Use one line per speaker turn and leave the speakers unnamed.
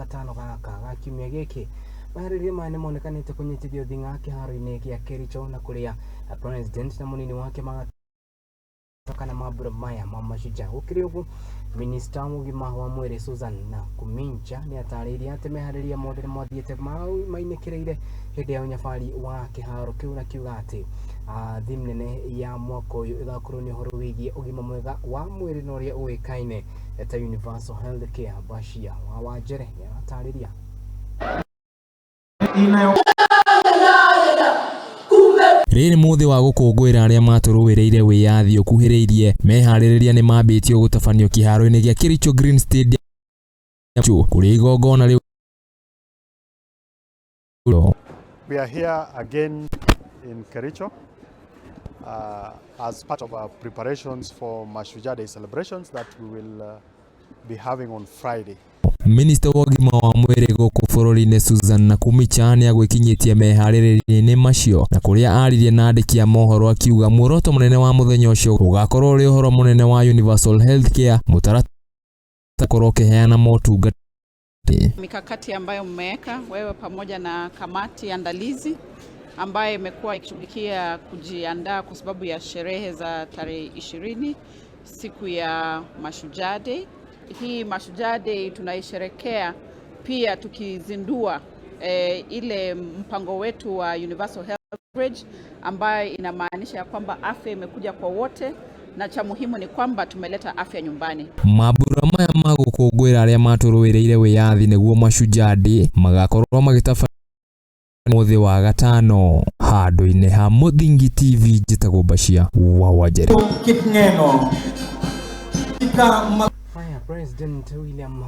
Gatano gaka ga kiumia gĩkĩ. Maharĩrĩria maya nĩ monekanĩte kũnyitithio thing'a kĩharo-inĩ gĩa Kericho na kũrĩa President na mũnini wake kana mambura maya ma Mashujaa. Gũkĩrĩ ũguo, minista wa ũgima wa mwĩrĩ Susan Nakhumicha nĩ atarĩirie atĩ meharĩria mothe nĩ mathiĩte mainĩkĩrĩire hĩndĩ ya ũnyabari wa kĩharo kĩu na kiuga atĩ theme nene ya mwaka ũyũ ĩgakorwo nĩ ũhoro wĩgiĩ ũgima mwega wa mwĩrĩ na ũrĩa ũĩkaine ta Universal Health Care. Bashia wa Wanjere nĩ aratarĩria.
Rĩrĩ mũthĩ wa gũkũngũĩra arĩa matũrũĩrĩire wĩyathi ũkuhĩrĩirie, meharĩrĩria nĩ mambĩtio gũtabanio kĩharo-inĩ gĩa Kericho Green Stadium kũrĩa igongona rĩu.
We are here again in Kericho as part of our preparations for Mashujaa Day celebrations that we will be having on Friday.
Minista wa ũgima wa mwĩrĩ gũkũ bũrũri-inĩ Susan Nakhumicha nĩagwĩkinyĩtie meharĩrĩria-inĩ macio na kũrĩa aririe na andĩki a mohoro akiuga muoroto mũnene wa mũthenya ũcio ũgakorwo ũrĩ ũhoro mũnene wa Universal Health Care mũtaratara ũkorwo ũkĩheana motungata.
Mikakati ambayo mmeweka wewe pamoja na kamati andalizi ambayo imekuwa ikishughulikia kujiandaa kwa sababu ya sherehe za tarehe 20, siku ya Mashujaa Day. Hii Mashujaa Day tunaisherekea pia tukizindua ile mpango wetu wa Universal Health Coverage ambayo inamaanisha ya kwamba afya imekuja kwa wote na cha muhimu ni kwamba tumeleta afya nyumbani.
Mambura maya ma gũkũngũĩra arĩa matũrũĩrĩire wĩyathi nĩguo Mashujaa Day magakorwo magĩtabanio mũthĩ wa gatano handũ-inĩ ha Mũthingi TV. Njĩtagwo Bashia wa Wanjere.
Kipngeno.
Haya, President William